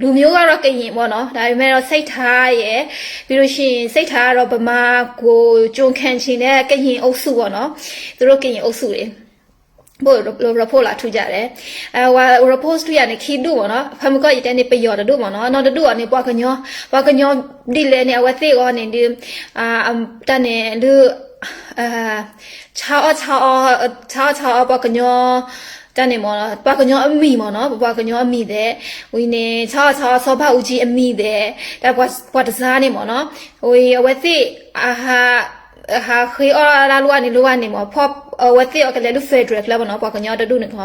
လူမျိုးကတော့ကရင်ပေါ့နော် ဒါပေမဲ့တော့ စိတ်ထားရယ် ပြီးလို့ရှိရင် စိတ်ထားကတော့ ဗမာကို ကျွန်ခံချင်တဲ့ ကရင်အုပ်စုပေါ့နော် သူတို့ကရင်အုပ်စုတွေ ဘိၣ်ရဖိလာထူကြတယ် အဝဲရဖိစတူယၤန့ၣ် ခံဒူၣ်ပေါ့နော် ဖဲမကီၢ်ယတဲန့ၣ် ပယီၤတဒူၣ်ပေါ့နော် နောက်တဒူၣ်အီၤန့ၣ် ပှၤကညီ ပှၤကညီဒ်လဲၣ်န့ၣ် အဝဲသ့ၣ်အီၤန့ၣ်ဒု တၢ်န့ၣ်ဒု ဆါအီၣ်ဆါအီ ဆါအီၣ်ဆါအီ ပှၤကညီ တၢ်န့ၣ်မ့ၢ် ပှၤကညီအမံၤမ့ၢ်နီၤ ပပှၤကညီအမံၤဒဲး ဝံၤန့ၣ် ဆါအီၣ်ဆါအီ စီၤဘၣ်အူကၠံအမံၤဒဲး တၢ်ပှၤတစါန့ၣ်မ့ၢ်နီၤ ဝံၤအဝဲသ့ၣ် အဟးဃ့အီၣ်ဒၣ်လိၣ်ဘၣ်န့ၣ်လိၣ်ဘၣ်န့ၣ်မ့ၢ် ဖီၣ်အဝဲသ့ၣ်အီၤကလဲၤလၢ federal ကျဲမ့ၢ်နီၤ ပှၤကညီတဒူၣ်န့ၣ်ခီ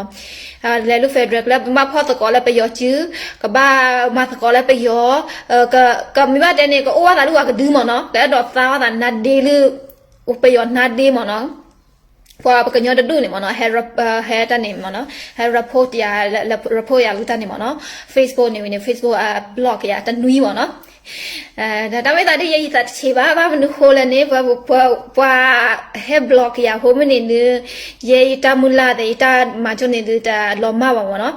လဲၤလၢ federal ကျဲ ကဘၣ်ဖီၣ်သကိးလၢပယီၤစု ကဘၣ်မၤသကိးလၢပယီၤ ကမ့ၢ်ဘၣ်တဲန့ၣ် ကအိၣ်ဘၣ်သးဒ်ပှၤကဒုမ့ၢ်နီၤ ကအဲၣ်ဒိးသါဘၣ်သးနါဒ့လၢ ပယီၤနါဒ့မ့ၢ်နီၤ ပှၤပှၤကညီတဒူၣ်န့ၣ်မ့ၢ်နီၤ ဟဲတၢ်န့ၣ်မ့ၢ်နီၤ ဟဲ report ယၤ report ယၤလၢတၢ်န့ၣ်မ့ၢ်နီၤ Facebook န့ၣ်ဝံၤန့ၣ် Facebook အ block ယၤတနွံမ့ၢ်နီၤ တၢ်မ့ၢ်သးဒ်ယဲယသးတဆံးဘၣ် ဘၣ်မနုၤဃိလဲၣ်န့ၣ် ပှၤဟဲ block ယၤဖိမ့ၢ်န့ၣ်ဒု ယဲယတၢ်မုၢ်လၢ်သ့ၣ် ယတၢ်မၤကၠိန့ၣ်ဒု တၢ်လီၤမၢ်ဘၣ်မ့ၢ်နီၤ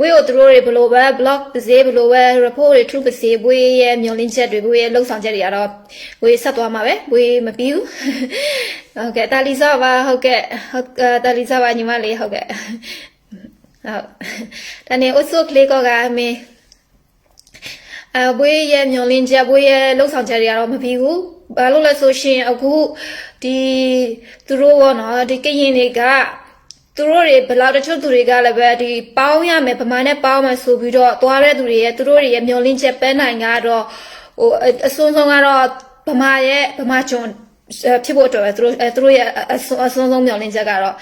ဘှ့ၣ်အိၣ်တရိၣ်ရ့ၣ် ပလိာ်ဝဲ block ပစ့ ပလိာ်ဝဲ report ရ့ၣ် ထုကစ့ ဘှ့ၣ်ယဲ မျှော်လင့်ချက် ရ့ၣ် ဘှ့ၣ်ယဲ လုပ်ဆောင်ချက် ရ့ၣ် ယၤဒီး ဝံၤဆၢသွါမးဝဲ ဝံၤမပံအူ တၢ်လံၤစၢ်ဘၣ် တၢ်လံၤစၢ်ဘၣ်ညီမးလံ တၢ်န့ၣ်အိၣ်ဆူၣ်အိၣ်ချ့ကိးဂၤမ့ၢ် ဘှ့ၣ်ယဲ မျှော်လင့်ချက် ဘှ့ၣ်ယဲ လုပ်ဆောင်ချက် ရ့ၣ် ယၤဒီးမပံအူ ဘာလို့လဲဆိုရှင် အခု ဒီ သူတို့ပေါ့နော် ဒီကရင်တွေက သူတို့တွေ ဘယ်လောက် တချို့သူတွေကလည်းပဲ ဒီ ပေါင်းရမယ် ဗမာနဲ့ပေါင်းမယ်ဆိုပြီးတော့ သွားတဲ့သူတွေရဲ့ သူတို့တွေရဲ့ မျှော်လင့်ချက် ပန်းတိုင်ကတော့ ဟို အ အစွန်းဆုံးကတော့ ဗမာရဲ့ ဗမာကျွန် ဖြစ်ဖို့အတွက်ပဲ သူတို့ အဲ သူတို့ရဲ့ အ အစွန်း အစွန်းဆုံးမျှော်လင့်ချက်ကတော့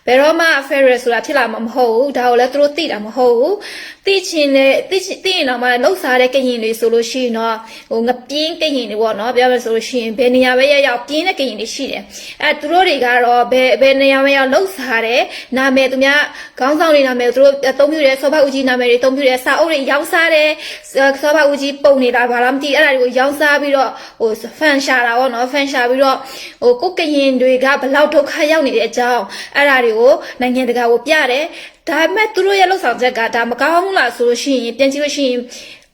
ဘယ်တော့မှ federal ဆိုတာ ဖြစ်လာမှာမဟုတ်ဘူး။ ဒါကိုလည်း သူတို့သိတာမဟုတ်ဘူး။ သိချင်တယ် သိချင် သိရင်တောင်မှ လုပ်စားတဲ့ ကရင်တွေဆိုလို့ရှိရင်တော့ ဟို ငပြင်း ကရင်တွေပေါ့နော်။ ပြောမယ်ဆိုလို့ရှိရင် ဘယ်နေရာပဲရောက်ရောက် ပြင်းတဲ့ ကရင်တွေရှိတယ်။ အဲ သူတို့တွေကတော့ ဘယ် ဘယ်နေရာပဲရောက် လုပ်စားတယ်။ နာမည် သူများ ခေါင်းဆောင်တွေ နာမည် သူတို့ အသုံးပြုတယ်။ စောဘဦးကြီး နာမည်တွေ အသုံးပြုတယ်။ စာအုပ်တွေ ရောင်းစားတယ်။ စောဘဦးကြီး ပုံနေတာ ဘာလားမသိ အဲ့ဒါတွေကို ရောင်းစားပြီးတော့ ဟို fan ရှာတာပေါ့နော်။ fan ရှာပြီးတော့ ဟို ကိုယ့်ကရင်တွေက ဘယ်လောက် ဒုက္ခရောက်နေတဲ့အကြောင်း အဲ့ဒါတွေကို နိုင်ငံတကာကို ပြတယ်။ ဒါပေမဲ့ သူတို့ရဲ့ လုပ်ဆောင်ချက်က ဒါ မကောင်းဘူးလားဆိုလို့ရှိရင် ပြန်ကြည့်လို့ရှိရင်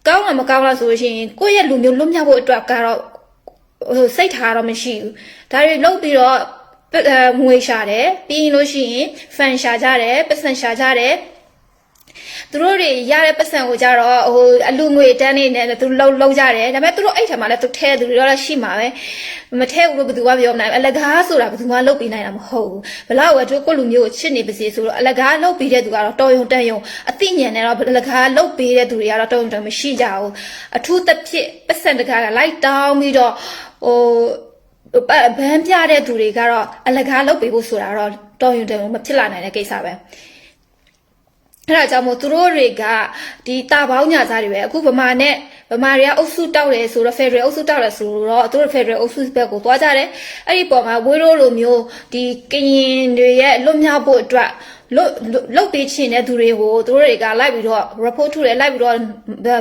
ကောင်းလား မကောင်းလားဆိုလို့ရှိရင် ကိုယ့်ရဲ့လူမျိုး လွတ်မြောက်ဖို့အတွက်ကတော့ ဟို စိတ်ထားတော့ မရှိဘူး။ ဒါတွေလုပ်ပြီးတော့ ငွေရှာတယ်။ ပြီးရင်လို့ရှိရင် fan ရှာကြတယ်။ ပိုက်ဆံရှာကြတယ်။ သူတို့တွေရတဲ့ပိုက်ဆံကိုကျတော့ ဟို အလှူငွေအတန်းတွေနဲ့ သူလုပ် လုပ်ကြတယ်။ ဒါပေမဲ့ သူတို့အိတ်ထဲမှာလည်း သူထဲသူတွေတော့ ရှိမှာပဲ။ မထဲဘူးလို့ ဘယ်သူမှ ပြောမနိုင်ဘူး။ အလကားဆိုတာ ဘယ်သူမှ လုပ်ပေးနိုင်တာ မဟုတ်ဘူး။ ဘယ်လောက်ပဲ သူတို့ ကိုယ့်လူမျိုးကို ချစ်နေပါစေဆိုတော့ အလကားလုပ်ပေးတဲ့သူကတော့ တော်ရုံတန်ရုံ အသိဉာဏ်နဲ့တော့ အလကားလုပ်ပေးတဲ့သူတွေကတော့ တော်ရုံတန်ရုံ မရှိကြဘူး။ အထူးသဖြင့် ပိုက်ဆံတခါက လိုက်တောင်းပြီးတော့ ဟို ပ ဘန်းပြတဲ့သူတွေကတော့ အလကားလုပ်ပေးဖို့ဆိုတာတော့ တော်ရုံတန်ရုံ မဖြစ်လာနိုင်တဲ့ ကိစ္စပဲ။ အဲ့ဒါကြောင့်မို့ သူတို့တွေက ဒီ တာပေါင်းညစာတွေပဲ။ အခု ဗမာနဲ့ ဗမာတွေက အုပ်စုတောက်တယ်ဆိုတော့ federal အုပ်စုတောက်တယ်ဆိုတော့ သူတို့ federal အုပ်စုဘက်ကို သွားကြတယ်။ အဲ့ဒီပေါ်မှာ ဝေးတို့လိုမျိုး ဒီ ကရင်တွေရဲ့ လွတ်မြောက်ဖို့အတွက် လုပ် လုပ်ပေးချင်တဲ့သူတွေကို သူတို့တွေက လိုက်ပြီးတော့ report ထုတ်တယ်။ လိုက်ပြီးတော့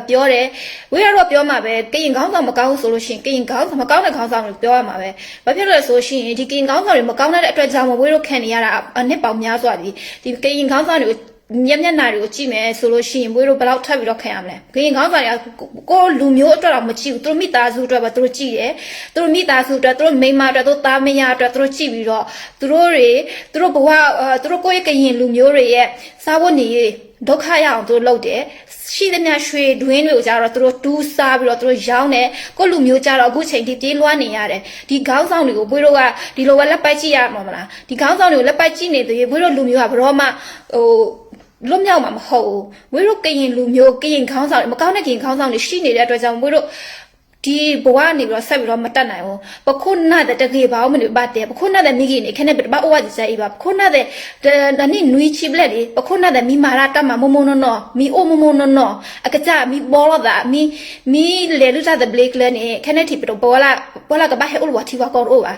ပြောတယ်။ ဝေးတို့တော့ ပြောမှာပဲ။ ကရင်ခေါင်းဆောင် မကောင်းဘူးဆိုလို့ရှိရင် ကရင်ခေါင်းဆောင် မကောင်းတဲ့ခေါင်းဆောင်တွေ ပြောရမှာပဲ။ ဘာဖြစ်လို့လဲဆိုလို့ရှိရင် ဒီ ကရင်ခေါင်းဆောင်တွေ မကောင်းတဲ့အတွက်ကြောင့်မို့ ဝေးတို့ ခံနေရတာ အနှစ်ပေါင်းများစွာပြီ။ ဒီ ကရင်ခေါင်းဆောင်တွေကို မျက်မျက်နှာတွေကို ကြည့်မယ်ဆိုလို့ရှိရင် ဝေးတို့ ဘယ်လောက် ထပ်ပြီးတော့ ခံရမလဲ။ ကရင်ခေါင်းဆောင်တွေက ကိုယ့်လူမျိုးအတွက်တော့ မကြည့်ဘူး။ သူတို့မိသားစုအတွက်ပဲ သူတို့ကြည့်တယ်။ သူတို့မိသားစုအတွက် သူတို့မိန်းမအတွက် သူတို့သားမယားအတွက် သူတို့ကြည့်ပြီးတော့ သူတို့တွေ သူတို့ဘဝ အဲ သူတို့ကိုယ့်ရဲ့ ကရင်လူမျိုးတွေရဲ့ စားဝတ်နေရေး ဒုက္ခရောက်အောင် သူတို့လုပ်တယ်။ ရှိသမျှ ရွှေတွင်းတွေကိုကျတော့ သူတို့တူးစားပြီးတော့ သူတို့ရောင်းတယ်။ ကိုယ့်လူမျိုးကျတော့ အခုချိန်ထိ ပြေးလွှားနေရတယ်။ ဒီခေါင်းဆောင်တွေကို ဝေးတို့က ဒီလိုပဲ လက်ပိုက်ကြည့်ရမှာမလား။ ဒီခေါင်းဆောင်တွေကို လက်ပိုက်ကြည့်နေသရွေ့ ဝေးတို့လူမျိုးက ဘယ်တော့မှ ဟို လွတ်မြောက်မှာမဟုတ်ဘူး။ ဝေးတို့ ကရင်လူမျိုး ကရင်ခေါင်းဆောင်တွေ မကောင်းတဲ့ ကရင်ခေါင်းဆောင်တွေ ရှိနေတဲ့အတွက်ကြောင့် ဝေးတို့ ဒီဘဝကနေပြီးတော့ ဆက်ပြီးတော့ မတတ်နိုင်ဘူး။ ပခိၣ်နၢ်သ့ၣ် တဂ့ၤဘၣ် အိၣ်မနုၤဘၣ်တဲ ပခိၣ်နၢ်သ့ၣ် မ့ၢ်ဂ့ၤန့ၣ် ခဲန့ၣ် ပတဘၣ်အိၣ်ဝဲတစဲအံၤဘၣ်။ ပခိၣ်နၢ်သ့ၣ် တနံၣ်နွံဆံဘျဲၣ်လံ ပခိၣ်နၢ်သ့ၣ် မ့ၢ်မၤတၢ်တၢ်မၤ မိၢ်မိၢ်နီၢ်နီၢ် မ့ၢ်အိၣ်မိၢ်မိၢ်နီၢ်နီၢ် အကစၢ် မ့ၢ်ဘီလိာ်သး မ့ၢ် မ့ၢ်လဲၤလုၢ်တၢ်သဘျ့ကျဲန့ၣ် ခဲန့ၣ်ထံး ပတ ပဝဲလၢ ပဝဲလၢ ကဘၣ်ဟဲအိၣ်လၢပှၤထံပှၤကီၢ်တအိၣ်ဘၣ်.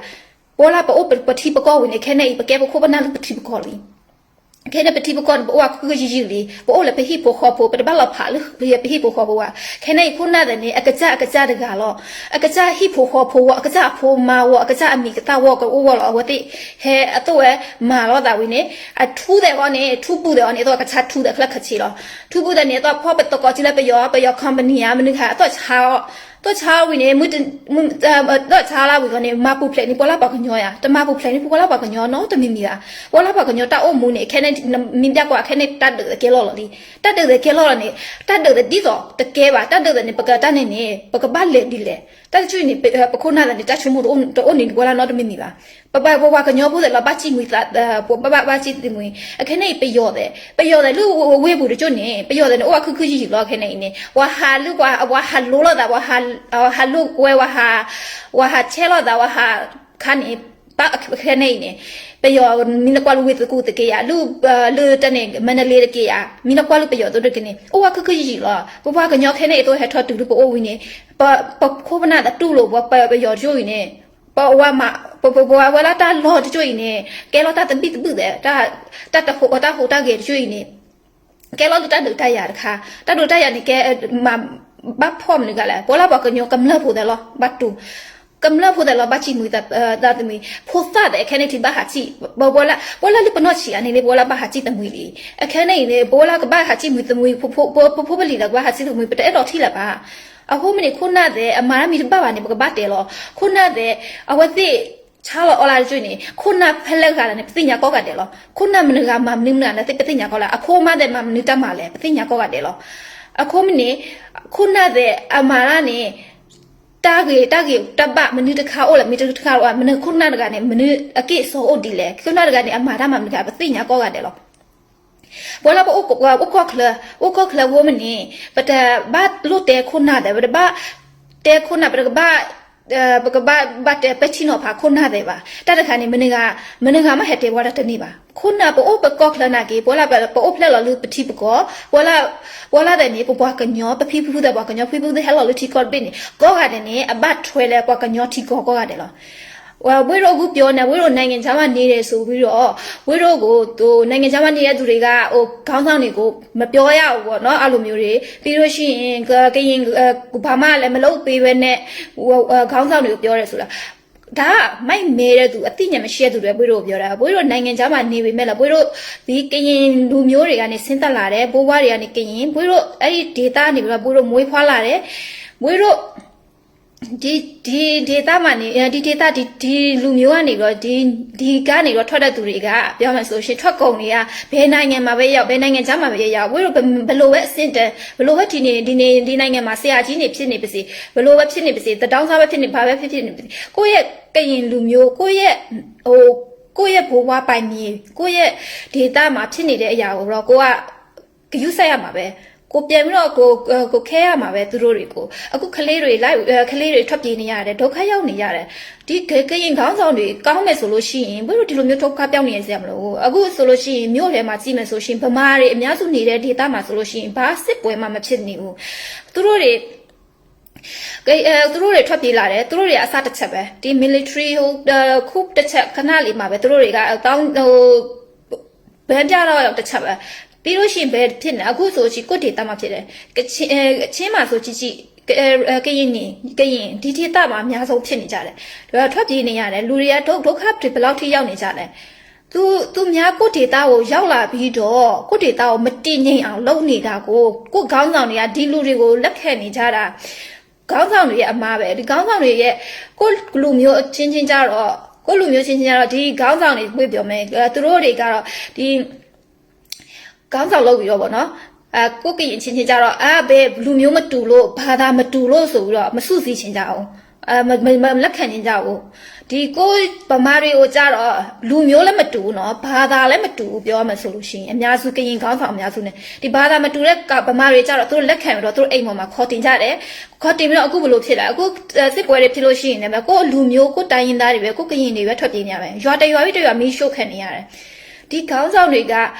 ပဝဲလၢ ပအိၣ်ပထံပကီၢ်ဝံၤန့ၣ် ခဲန့ၣ်အံၤ ပကဲပခိၣ်ပနၢ်လၢပထံပကီၢ်လံ. အ ခဲန့ၣ်ပထံပကီၢ်န့ၣ် ပအိၣ်ဝဲခုခုယံာ်ယံာ်လံ, ပအိၣ်လၢပဟံၣ်ဖိဃီဖိ, ပတဘၣ်လီၤဖးလၢပဟံၣ်ဖိဃီဖိဘၣ်. ခဲန့ၣ်အံၤခိၣ်နၢ်သ့ၣ်န့ၣ် အကစၢ်အကစၢ်တဂၤလီၤ. အကစၢ်ဟံၣ်ဖိဃီဖိဝဲ, အကစၢ်အဖိမါဝဲ, အကစၢ်အမံၤကသၣ်ဝဲ ကအိၣ်ဝဲလီၤ. အဝဲသ့ၣ်ဟဲအသိးဝဲမၤလိာ်သးဝံၤန့ၣ် အထူသဲးအဂီၢ်န့ၣ်, ထူပူၤသဲးအဂီၢ်န့ၣ် အသိးအကစၢ်ထူသဲးချၢခးဆံးလီၤ. ထူပူၤသဲးန့ၣ် အသိးဖီၣ်ပသကိးထံလၢပယီၤ, ပယီၤ company ဧါ, မနုၤခါ အသိးဆါအီၤ, သိးဆါအီၤဝံၤန့ၣ် မုၢ်တ မုၢ် အသိးဆါလၢဝံၤအဂီၢ်န့ၣ် မၤပူၤဖျဲးန့ၢ်ပှၤလၢပှၤကညီဧါ, တမၤပူၤဖျဲးန့ၢ်ပှၤလၢပှၤကညီနီတမံၤမံၤဘၣ်. ပှၤလၢပှၤကညီတၢ်အိၣ်မူန့ၣ် ခဲန့ၣ် မ့ၢ်ပျၢ်ကွၢ် ခဲန့ၣ်တၢ်ဒုးသဲးကဲလီၤလီၤလံ. တၢ်ဒုးသဲးကဲလီၤလီၤန့ၣ်, တၢ်ဒုးသဲးဒ်သိးတကဲဘၣ်, တၢ်ဒုးသဲးန့ၣ် ပကတၢ်န့ၣ်န့ၣ် ပကဘၣ်လဲၤဒ်လဲၣ်. တၢ်တဆူန့ၣ် ပခိၣ်နၢ်သ့ၣ်န့ၣ် တၢ်ဆိကမိၣ်တအိၣ်န့ၣ်ပှၤလၢနီတမံၤမံၤဘၣ်. ပပှၤကညီဖိသ့ၣ်လီၤ ဘၣ်စံၣ်မှံသး, ပဘၣ်ဘၣ်စံၣ်တမှံၤ. အခဲန့ၣ်အံၤပယီၤသ့ၣ်, ပယီၤသ့ၣ်လၢဝ့ၢ်ပူၤတကၠိန့ၣ် ပယီၤသ့ၣ်န့ၣ် အိၣ်ဝဲခုခုယံာ်ယံာ်လီၤ. ခဲန့ၣ်အံၤန့ၣ် ပှၤဟးလၢပှၤ, ပှၤဟးလိလိာ်သး, ပှၤဟးလိဝဲ, ပှၤဟးဆဲးလိာ်သး, ပှၤဟးခါန့ၣ် ပခဲန့ၣ်အံၤန့ၣ် ပယီၤမ့ၢ်နကွၢ်လၢဝ့ၢ်သကူသက့ယၤ, လၢ, လၢတၢ်န့ၣ် မၣ်နလ့တက့ယၤ, မ့ၢ်နကွၢ်လၢပယီၤသိတက့န့ၣ် အိၣ်ဝဲခုခုယံာ်ယံာ်လီၤ. ပပှၤကညီခဲန့ၣ်အသိးဟဲထီၣ်တုၤလၢပအိၣ်ဝံၤန့ၣ် ပခိၣ်ပနၢ်သတူၢ်လိာ်ပှၤပယီၤတကၠိအံၤန့ၣ် ပဝဲမး, ပဝဲလၢတၢ်လီၢ်တကၠိအံၤန့ၣ် ကဲလီၤတၢ်သဘံၣ်သဘုၣ်သဲး, တၢ်တဟူးတၢ်ဂဲၤတကၠိအံၤန့ၣ် ကဲလီၤလၢတၢ်ဒုးတၢ်ယၤတခါ, တၢ်ဒုးတၢ်ယၤန့ၣ် ကဲ, မၤ, ဘၣ်ဖီၣ်မနုၤဂၤလဲၣ်, ပဝဲလၢပှၤကညီကမျၢၢ်ဖိသ့ၣ်လီၤ ဘၣ်တူၢ်, ကမျၢၢ်ဖိသ့ၣ်လီၤ ဘၣ်စံၣ်မှံသးတမှံၤ, ဖိသၣ်သ့ၣ်ခဲန့ၣ်ထံၣ်ဘၣ်ဟးစံၣ်, ပဝဲလၢပနီၢ်ဆံးအါန့ၣ် ပဝဲလၢဘၣ်ဟးစံၣ်တမှံၤလံ. အခဲန့ၣ်အံၤန့ၣ် ပဝဲလၢကဘၣ်ဟးစံၣ်မှံသမှံ, ပဖိပလံၤဒီးကဘၣ်ဟးစံၣ်သမှံ ပတအဲၣ်ဒိးထံၣ်လၢၤဘၣ်. အဃိမ့ၢ်န့ၣ် ခိၣ်နၢ်သ့ၣ် အမၤတၢ်မ့ၢ်တဘၣ်ဘၣ်န့ၣ် ပကဘၣ်တဲလီၤ. ခိၣ်နၢ်သ့ၣ် အဝဲသ့ၣ် ဆါလီၤအီလါတကၠိန့ၣ် ခိၣ်နၢ်ဖဲလဲၣ်ဂၤလဲၣ်န့ၣ် ပသ့ၣ်ညါကိးဂၤဒဲးလီၤ. ခိၣ်နၢ်မနုၤဂၤမၤမနုၤမနုၤဂၤန့ၣ် ပသ့ၣ်ညါကိးဂၤဒဲးလီၤ. အဖိမါသ့ၣ်မၤမနုၤတၢ်မၤလဲၣ် ပသ့ၣ်ညါကိးဂၤဒဲးလီၤ. အဃိမ့ၢ်န့ၣ် ခိၣ်နၢ်သ့ၣ်အမၤတၢ်န့ၣ် တၢ်ဂ့ၤတၢ်ဂ့ၤတၢ်ဘၣ် မနုၤတခါအိၣ်လဲၣ် မနုၤတခါအိၣ်လဲၣ်, မနုၤခိၣ်နၢ်တဂၤန့ၣ် မနုၤအက့ၢ်စီၤအိၣ်ဒ်လဲၣ်, ခိၣ်နၢ်တဂၤန့ၣ် အမၤတၢ်မၤမနုၤတခါ ပသ့ၣ်ညါကိးဂၤဒဲးလီၤ. ပဝဲလၢပအိၣ်ကီၢ်ချၢ, အိၣ်ကီၢ်ချၢအဃိမ့ၢ်န့ၣ် ပတဘၣ်လိၣ်တဲခိၣ်နၢ်သ့ၣ်, ပတဘၣ်တဲခိၣ်နၢ်, ပတကဘၣ်, ပကဘၣ်ဘၣ်တဲပဲာ်ထံနီၤဖးခိၣ်နၢ်သ့ၣ်ဘၣ်. တၢ်တခါန့ၣ် မနုၤဂၤ, မနုၤဂၤမ့ၢ်ဟဲတဲပှၤတၢ်တန့ၢ်ဘၣ်. ခိၣ်နၢ်ပအိၣ်ပကီၢ်ချၢနာ်က့ ပဝဲလၢပအိၣ်ဖျဲၣ်လီၤလၢပထံပကီၢ်, ပဝဲလၢ, ပဝဲလၢသ့ၣ်န့ၣ် ပပှၤကညီ ပဖံဖုသ့ၣ် ပှၤကညီဖံဖုသ့ၣ်ဟဲလီၤလၢထံကီၢ်တဘ့ၣ်န့ၣ် ကိးဂၤဒဲးန့ၣ် အဘၣ်ထွဲလၢပှၤကညီထံကီၢ်ကိးဂၤဒဲးလီၤ. ဝဲဒၣ်ဂုၢ်ပျီန့ၣ် ဝဲဒၣ် နိုင်ငံခြားမှာ နေတယ်ဆိုပြီးတော့, ဝဲဒၣ်ကိၣ် နိုင်ငံခြားမှာ နေတယ်သူတွေက ဟို ခေါင်းဆောင်တွေကို မပြောရဘူးပေါ့နော်, အဲ့လိုမျိုးတွေ, ပြီးလို့ရှိရင် ကရင် ဘာမှလည်း မလုပ်ပေးဘဲနဲ့ ခေါင်းဆောင်တွေကို ပြောတယ်ဆိုတာ ဒါ မိုက်မဲတဲ့သူ, အသိဉာဏ်မရှိတဲ့သူတွေ ဘိုးတို့ပြောတာ, ဘိုးတို့ နိုင်ငံခြားမှာ နေပေမဲ့လည်း ဘိုးတို့ ဒီကရင်လူမျိုးတွေကနေ ဆင်းသက်လာတယ်, ဘိုးဘွားတွေကနေ ကရင်, ဘိုးတို့ အဲ့ဒီဒေသကနေပြီးတော့ ဘိုးတို့ မွေးဖွားလာတယ်, ဘိုးတို့ ဒီ, ဒီဒေသမှာနေ, ဒီဒေသ, ဒီ, ဒီလူမျိုးကနေပြီးတော့, ဒီ, ဒီကနေပြီးတော့ ထွက်တဲ့သူတွေက ပြောမယ်ဆိုလို့ရှိရင် ထွက်ကုန်တွေက ဘယ်နိုင်ငံမှာပဲရောက်, ဘယ်နိုင်ငံခြားမှာပဲရောက်, ဘိုးတို့ ဘယ်လိုပဲ အဆင့်တန်း, ဘယ်လိုပဲ ဒီနေ, ဒီနေ, ဒီနိုင်ငံမှာ ဆရာကြီးနေ ဖြစ်နေပါစေ, ဘယ်လိုပဲ ဖြစ်နေပါစေ, သန်းခေါင်စာပဲ ဖြစ်နေ, ဘာပဲ ဖြစ်ဖြစ်နေပါစေ, ကိုယ့်ရဲ့ ကရင်လူမျိုး, ကိုယ့်ရဲ့ ဟို, ကိုယ့်ရဲ့ဘိုးဘွားပိုင်မြေ, ကိုယ့်ရဲ့ဒေသမှာ ဖြစ်နေတဲ့အရာကိုတော့ ကိုက ဂရုစိုက်ရမှာပဲ, ကိုပြန်ပြီးတော့ ကို, ကို care ရမှာပဲ သူတို့တွေကို. အခုကလေးတွေ, လိုက်, ကလေးတွေ ထွက်ပြေးနေရတယ်, ဒုက္ခရောက်နေရတယ်. ဒီက, ကရင်ခေါင်းဆောင်တွေ ကောင်းမယ်ဆိုလို့ရှိရင် ဘိုးတို့ ဒီလိုမျိုး ဒုက္ခရောက်နေရစရာမလိုဘူး. အခုဆိုလို့ရှိရင် မြို့ထဲမှာ ကြည့်မယ်ဆိုလို့ရှိရင် ဗမာတွေအများစုနေတဲ့ဒေသမှာဆိုလို့ရှိရင် ဘာစစ်ပွဲမှ မဖြစ်နေဘူး. သူတို့တွေ, က, အဲ, သူတို့တွေ ထွက်ပြေးလာတယ်, သူတို့တွေ အစတစ်ချက်ပဲ, ဒီ military ဟို, အဲ, coup တစ်ချက် ခဏလေးမှာပဲ သူတို့တွေက အကောင်း, ဟို, ဘဲပြတော့ တစ်ချက်ပဲ. ပြီးလို့ရှိရင် ဘယ်ဖြစ်နေလဲ, အခုဆိုလို့ရှိရင် ကိုယ့်ဒေသမှာဖြစ်တယ်, ကချင်, အဲ, ချင်းမှာဆိုကြည့်ကြည့်, က, အဲ, အဲ, ကရင်နေ, ကရင်, ဒီဒေသမှာ အများဆုံးဖြစ်နေကြတယ်, ထွက်ပြေးနေရတယ်, လူတွေက ဒု, ဒုက္ခတွေ ဘယ်လောက်ထိရောက်နေကြလဲ. သူ, သူများကိုယ့်ဒေသကို ရောက်လာပြီးတော့ ကိုယ့်ဒေသကို မတည်ငြိမ်အောင် လုပ်နေတာကို ကိုယ့်ခေါင်းဆောင်တွေက ဒီလူတွေကို လက်ခံနေကြတာ, ခေါင်းဆောင်တွေရဲ့အမှားပဲ, ဒီခေါင်းဆောင်တွေရဲ့, ကိုယ့်လူမျိုးချင်းချင်းကြတော့, ကိုယ့်လူမျိုးချင်းချင်းကြတော့ ဒီခေါင်းဆောင်တွေ ပြောမယ်, အဲ, သူတို့တွေကတော့ ဒီ ခေါင်းဆောင်လုပ်ပြီးတော့ပေါ့နော်, အဲ, ကိုယ့်ကရင်ချင်းချင်းကြတော့ အဲ, ဘယ်လူမျိုးမတူလို့, ဘာသာမတူလို့ဆိုပြီးတော့ မစုစည်းချင်ကြဘူး, အဲ, မ, မ, မလက်ခံချင်ကြဘူး. ဒီကိုယ့်ဗမာတွေကိုကြတော့ လူမျိုးလည်းမတူဘူးနော်, ဘာသာလည်းမတူဘူး, ပြောရမယ်ဆိုလို့ရှိရင် အများစု ကရင်ခေါင်းဆောင်အများစုနဲ့ ဒီဘာသာမတူတဲ့က-, ဗမာတွေကြတော့ သူတို့လက်ခံပြီးတော့ သူတို့အိမ်ပေါ်မှာ ခေါ်တင်ကြတယ်, ခေါ်တင်ပြီးတော့ အခုဘယ်လိုဖြစ်လဲ, အခု, အဲ, စစ်ပွဲတွေဖြစ်လို့ရှိရင်လည်း ကိုယ့်လူမျိုး ကိုယ့်တိုင်းရင်းသားတွေပဲ, ကိုယ့်ကရင်တွေပဲ ထွက်ပြေးနေရမယ်, ရွာတစ်ရွာပြီးတစ်ရွာ မီးရှို့ခံနေရတယ်. ဒီခေါင်းဆောင်တွေက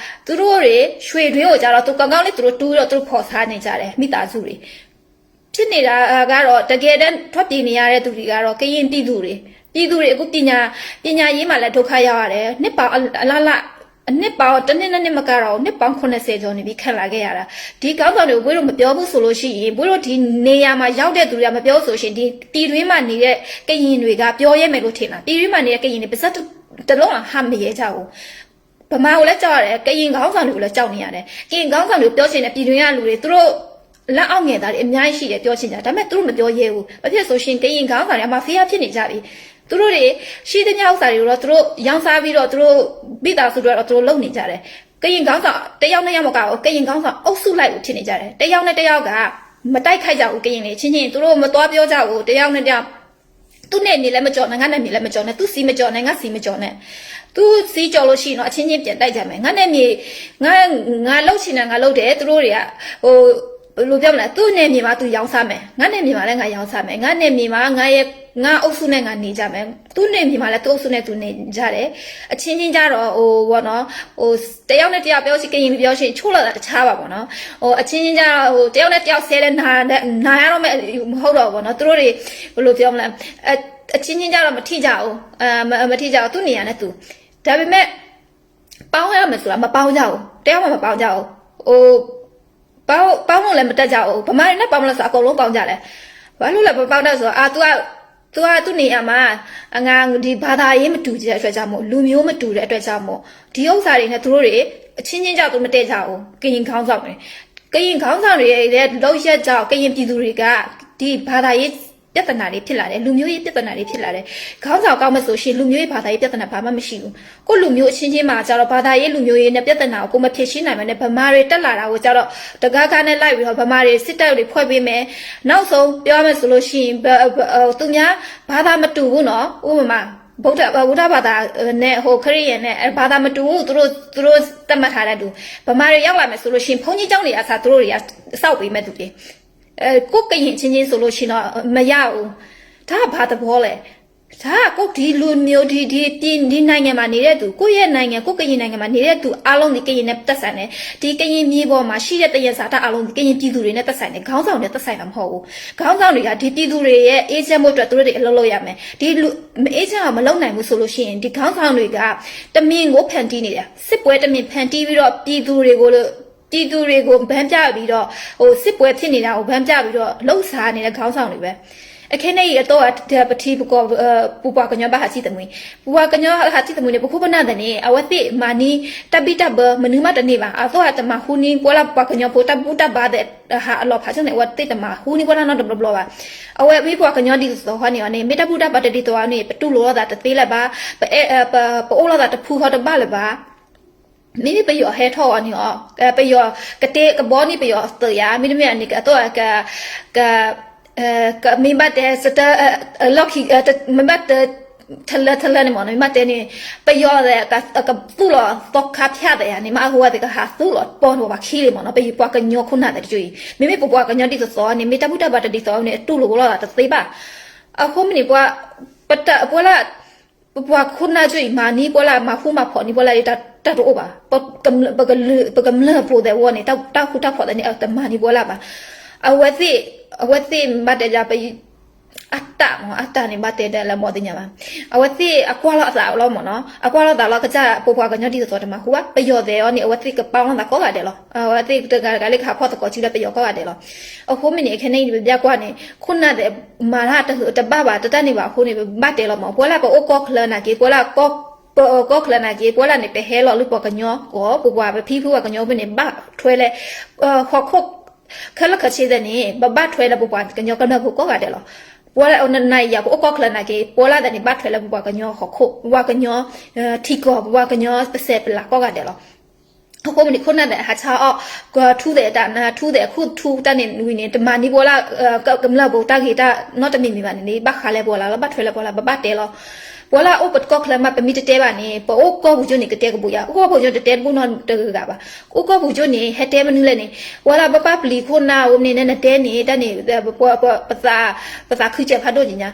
သူတို့တွေ ရွှေတွင်းကိုကြတော့ သူကောင်းကောင်းလေး သူတို့တူးပြီးတော့ သူတို့ဖော်စားနေကြတယ်, မိသားစုတွေ ဖြစ်နေတာကတော့ တကယ်တမ်း ထွက်ပြေးနေရတဲ့သူတွေကတော့ ကရင်ပြည်သူတွေ, ပြည်သူတွေ အခုပညာ, ပညာရေးမှာလည်း ဒုက္ခရောက်ရတယ်, နှစ်ပေါင်းအလလ နှစ်ပေါင်း တစ်နှစ် နှစ်နှစ် မကတာ် နှစ်ပေါင်း ခုနှစ်ဆယ်ကျော်နေပြီ ခံလာခဲ့ရတာ။ ဒီခေါင်းဆောင်တွေကို ဘိုးတို့မပြောဘူးဆိုလို့ရှိရင် ဘိုးတို့ဒီနေရာမှာရောက်တဲ့သူတွေက မပြောဘူးဆိုလို့ရှိရင် ဒီပြည်တွင်းမှာနေတဲ့ ကရင်တွေက ပြောရဲမယ်လို့ထင်လား။ ပြည်တွင်းမှာနေတဲ့ ကရင်တွေ ပါးစပ်တစ်လုံးတောင် ဟပ်မရဲကြဘူး။ ဗမာကိုလည်း ကြောက်ရတယ်။ ကရင်ခေါင်းဆောင်တွေကိုလည်း ကြောက်နေရတယ်။ ကရင်ခေါင်းဆောင်တွေကို ပြောချင်တယ်။ ပြည်တွင်းကလူတွေ သူတို့ လက်အောက်ငယ်သားတွေ အများကြီးရှိတယ် ပြောချင်ကြတယ်။ ဒါပေမဲ့ သူတို့မပြောရဲဘူး။ ဘာဖြစ်လို့လဲဆိုရင် ကရင်ခေါင်းဆောင်တွေက mafia ဖြစ်နေကြပြီ။ သူတို့တွေ ရှိသမျှဥစ္စာတွေကိုတော့ သူတို့ရောင်းစားပြီးတော့ သူတို့မိသားစုအတွက်တော့ သူတို့လုပ်နေကြတယ်။ ကရင်ခေါင်းဆောင်တစ်ယောက်နဲ့ယောက်မကဘူး ကရင်ခေါင်းဆောင်အုပ်စုလိုက်ကို ဖြစ်နေကြတယ်။ တစ်ယောက်နဲ့တစ်ယောက်က မတိုက်ခိုက်ကြဘူး။ ကရင်တွေအချင်းချင်း သူတို့မသွားပြောကြဘူး တစ်ယောက်နဲ့တစ်ယောက်။ သူ့နယ်မြေလည်းမကျော်နဲ့ ငါ့နယ်မြေလည်းမကျော်နဲ့ သူ့စည်းမကျော်နဲ့ ငါ့စည်းမကျော်နဲ့ သူ့စည်းကျော်လို့ရှိရင်တော့ အချင်းချင်းပြန်တိုက်ကြမယ် ငါ့နယ်မြေ ငါ ငါလုပ်ချင်တာ ငါလုပ်တယ် သူတို့တွေက ဟို ဘယ်လိုပြောမလဲ သူ့နယ်မြေမှာ သူရောင်းစားမယ် ငါ့နယ်မြေမှာလည်း ငါရောင်းစားမယ် ငါ့နယ်မြေမှာ ငါရဲ့ ငါ့အုပ်စုနဲ့ ငါနေကြမယ် သူ့နယ်မြေမှာလည်း သူ့အုပ်စုနဲ့ သူနေကြတယ် အချင်းချင်းကြတော့ ဟို ပေါ့နော် ဟို တစ်ယောက်နဲ့တစ်ယောက် ပြောချင် ကရင်လိုပြောချင် ချိုးလာတာတခြားပါပေါ့နော် ဟို အချင်းချင်းကြတော့ ဟို တစ်ယောက်နဲ့တစ်ယောက် ဆဲလဲ နာ နာရတော့မဲ့ မဟုတ်တော့ဘူးပေါ့နော် သူတို့တွေ ဘယ်လိုပြောမလဲ အ အချင်းချင်းကြတော့ မထိကြဘူး အဲ မ မထိကြဘူး သူ့နေရာနဲ့သူ ဒါပေမဲ့ ပေါင်းရမယ်ဆိုတာ မပေါင်းကြဘူး တစ်ယောက်မှ မပေါင်းကြဘူး ဟို ပေါင်း ပေါင်းလို့လည်း မတတ်ကြဘူး ဗမာတွေနဲ့ ပေါင်းလို့ဆို အကုန်လုံးပေါင်းကြတယ် ဘာလို့လဲ မပေါင်းတတ်ဆိုတော့ အာ သူက သူက သူ့နေရာမှာ အငါ ဒီဘာသာရေးမတူတဲ့အတွက်ကြောင့်မို့ လူမျိုးမတူတဲ့အတွက်ကြောင့်မို့ ဒီဥစ္စာတွေနဲ့ သူတို့တွေ အချင်းချင်းကြောင့် သူမတည့်ကြဘူး ကရင်ခေါင်းဆောင်တွေ ကရင်ခေါင်းဆောင်တွေရဲ့ လုပ်ရပ်ကြောင့် ကရင်ပြည်သူတွေက ဒီဘာသာရေးပြဿနာတွေဖြစ်လာတယ် လူမျိုးရေးပြဿနာတွေဖြစ်လာတယ် ခေါင်းဆောင်ကောင်းမယ်ဆိုရှင် လူမျိုးရေးဘာသာရေးပြဿနာဘာမှမရှိဘူး ကိုယ့်လူမျိုးအချင်းချင်းမှာကျတော့ ဘာသာရေးလူမျိုးရေးနဲ့ ပြဿနာကို ကိုယ်မဖြေရှင်းနိုင်ဘဲနဲ့ ဗမာတွေတက်လာတာကိုကျတော့ တဂါဂါနဲ့လိုက်ပြီးတော့ ဗမာတွေစစ်တပ်တွေဖွဲ့ပေးမယ် နောက်ဆုံးပြောရမယ်ဆိုလို့ရှိရင် ဗ- ဗ- သူများဘာသာမတူဘူးနော် ဥပမာ ဗုဒ္ဓ- ဗုဒ္ဓဘာသာနဲ့ ဟို ခရစ်ယာန်နဲ့ ဘာသာမတူဘူး သူတို့- သူတို့သတ်မှတ်ထားတဲ့လူ ဗမာတွေရောက်လာမယ်ဆိုလို့ရှိရင် ဘုန်းကြီးကျောင်းတွေအစား သူတို့တွေက ဆောက်ပေးမဲ့သူတွေ အဲ- ကိုယ့်ကရင်ချင်းချင်းဆိုလို့ရှိရင်တော့ မရဘူး ဒါဘာသဘောလဲ ဒါက ကိုယ့်ဒီလူမျိုး ဒီ- ဒီ- ဒီ- ဒီနိုင်ငံမှာနေတဲ့သူ ကိုယ့်ရဲ့နိုင်ငံ ကိုယ့်ကရင်နိုင်ငံမှာနေတဲ့သူအားလုံးသည် ကရင်နဲ့သက်ဆိုင်တယ် ဒီကရင်မြေပေါ်မှာရှိတဲ့သယံဇာတအားလုံးသည် ကရင်ပြည်သူတွေနဲ့သက်ဆိုင်တယ် ခေါင်းဆောင်တွေနဲ့သက်ဆိုင်တာမဟုတ်ဘူး ခေါင်းဆောင်တွေက ဒီပြည်သူတွေရဲ့အေးချမ်းဖို့အတွက် သူတို့တွေအလုပ်လုပ်ရမယ် ဒီလူ- မအေးချမ်းအောင်မလုပ်နိုင်ဘူးဆိုလို့ရှိရင် ဒီခေါင်းဆောင်တွေက တမင်ကိုဖန်တီးနေတာ စစ်ပွဲတမင်ဖန်တီးပြီးတော့ ပြည်သူတွေကို ပြည်သူတွေကို ဗန်းပြပြီးတော့ ဟို စစ်ပွဲဖြစ်နေတာကို ဗန်းပြပြီးတော့ လုပ်စားနေတဲ့ ခေါင်းဆောင်တွေပဲ အခဲန့ၣ်အံၤ အတော့ ပထံပကီၢ် ပပှၤကညီဘၣ်ဟးထံၣ်သမှံ ပပှၤကညီဟးထံၣ်သမှံန့ၣ် ပခိၣ်ပနၢ်သ့ၣ်န့ၣ် အဝဲသ့ၣ်မၤန့ၢ် တၢ်ဘံၣ်တၢ်ဘၢ မနုၤမးတန့ၢ်ဘၣ် အသိးတမၤဟူန့ၢ် ပှၤလၢပပှၤကညီဖိ တၢ်ဘူၣ်တၢ်ဘါသ့ၣ် ဟးအလီၤဖးဆိန့ၣ် အဝဲသ့ၣ်တမၤဟူန့ၢ်ပှၤနီတဘျီဘျီဘၣ် အဝဲမ့ၢ်ပှၤကညီဒ်သိးသိးဃီန့ၣ်အီၤန့ၣ် မ့ၢ်တၢ်ဘူၣ်တၢ်ဘါတဒ်သိးအီၤန့ၣ် ပတူၢ်လိာ်လိာ်သးတသ့လၢၤဘၣ် ပအဲ- ပ- ပအိၣ်လိာ်သးတဖုဃီတဘၣ်လၢၤဘၣ် မ့မ့ၢ်ပယီၤဟဲထီၣ်အီၤန့ၣ်အီၤ ပယီၤကတဲကဘီန့ၣ် ပယီၤသုးယၤ မ့တမ့ၢ်န့ၣ် အသိး က- က- က- မ့ၢ်ဘၣ်တဲ စတ- လီၢ်ခံ- မ့ၢ်ဘၣ်တဲ ထလၢထလၢန့ၣ်မ့ၢ်နီၤ မ့ၢ်ဘၣ်တဲန့ၣ် ပယီၤသ့ၣ် ကသူၣ်လီၤသီခါဖၠၣ်သ့ၣ်ယၤန့ၣ် မ့ၢ်အဃိသ့ၣ် ကဟးသူၣ်လီၤပီၢ်န့ၣ် ပှၤခံလံမ့ၢ်နီၤ ပယီၤပှၤကညီခိၣ်နၢ်သ့ၣ်တကၠိအံၤ မ့မ့ၢ်ပပှၤကညီဒ်သိးသိးန့ၣ် မ့ၢ်တၢ်ဘူၣ်တၢ်ဘါတဒ်သိးန့ၣ် အတူၢ်လိာ်လိာ်သးတသ့ဘၣ် အဃိမ့ၢ်န့ၣ် ပှၤ- ပတ- ပှၤလၢ ပပှၤခိၣ်နၢ်ကၠိအံၤ မၤန့ၢ်ပှၤလၢ မၤဟူမၤဖိးန့ၢ်ပှၤလၢ တၢ်- တၢ်တအိၣ်ဘၣ် ပ- ပကမျၢၢ်ဖိသ့ၣ်ဝဲန့ၣ် တၢ်- တၢ်ဃူတၢ်ဖိးသ့ၣ်န့ၣ် တမၤန့ၢ်ပှၤလၢဘၣ် အဝဲသ့ၣ်- အဝဲသ့ၣ်ဘၣ်တဲဒၣ် ပ- အတၢ်မ့ၢ် အတၢ်န့ၣ် ဘၣ်တဲဒၣ်လၢမီၢ်သ့ၣ်ညါဘၣ် အဝဲသ့ၣ်အကွၢ်လိာ်သးလီၤမ့ၢ်နီၤ အကွၢ်လိာ်သးလီၤ ကစၢ်ပပှၤကညီဒ်သိးသိးတမၤဟူဘၣ် ပယီၤသ့ၣ်အီၤန့ၣ် အဝဲသ့ၣ်ကပာ်လိာ်သးကိးဂၤဒဲးလီၤ အဝဲသ့ၣ်တဂၤတဂၤလၢကဟးဖီၣ်သကိးစုလၢပယီၤကိးဂၤဒဲးလီၤ အဃိမ့ၢ်န့ၣ် ခဲန့ၣ်အံၤ ပဘၣ်ကွၢ်န့ၣ် ခိၣ်နၢ်သ့ၣ် မၤတၢ်တဟၢတဘၣ်ဘၣ် တတၢ်န့ၣ်ဘၣ်အဃိန့ၣ် ပဘၣ်တဲလီၤမ့ၢ် ပှၤလၢပအိၣ်ကီၢ်ချၢနာ်က့ ပှၤလၢ ပ- ပ- ကီၢ်ချၢနာ်က့ ပှၤလၢန့ၣ် ပဟဲလီၤလၢပှၤကညီကီၢ် ပပှၤပဖံဖုပှၤကညီဖဲန့ၣ် ဘၣ်ထွဲလၢ ဟီၣ်ခိၣ် ခဲလၢာ်ခဲဆ့သ့ၣ်န့ၣ် ပဘၣ်ထွဲလၢပပှၤကညီကမျၢၢ်ဖိကိးဂၤဒဲးလီၤ ပှၤလၢနၤယၤ ပအိၣ်ကီၢ်ချၢနာ်က့ ပှၤလၢသ့ၣ်န့ၣ် ဘၣ်ထွဲလၢပပှၤကညီဟီၣ်ခိၣ် ပပှၤကညီ ထံကီၢ် ပပှၤကညီပစဲးပလးကိးဂၤဒဲးလီၤ အဃိမ့ၢ်န့ၣ် ခိၣ်နၢ်သ့ၣ် ဟးဆါအီၣ် ထူသ့ၣ်တၢ် ထူသ့ၣ်အခုၣ်ထူတၢ်န့ၣ်ဝံၤန့ၣ် တမၤန့ၢ်ပှၤလၢ ကမျၢၢ်ဖိတၢ်ဂ့ၤတၢ်နီတမံၤမံၤဘၣ်န့ၣ် ဘၣ်ဃးလၢပှၤလၢ်လီၤ ဘၣ်ထွဲလၢပှၤလၢ် ပဘၣ်တဲလီၤ ပှၤလၢအအိၣ်ပကီၢ်ချၢမး ပမ့ၢ်တတဲဘၣ်န့ၣ် ပအိၣ်ကီၢ်ပူၤကၠိန့ၣ် ကတဲကဘိးယၤ အိၣ်ကီၢ်ပူၤကၠိတတဲတဘူၣ်နီတဂၤဂၤဘၣ် အိၣ်ကီၢ်ပူၤကၠိန့ၣ် ဟဲတဲမနုၤလဲၣ်န့ၣ် ပှၤလၢပဘၣ်ပျံၤခိၣ်နၢ်အိၣ်န့ၣ် နတဲန့ၣ် တၢ်န့ၣ် ပ- ပ- ပ- ပသးခုစၢၤဖးဒိၣ်ကညါ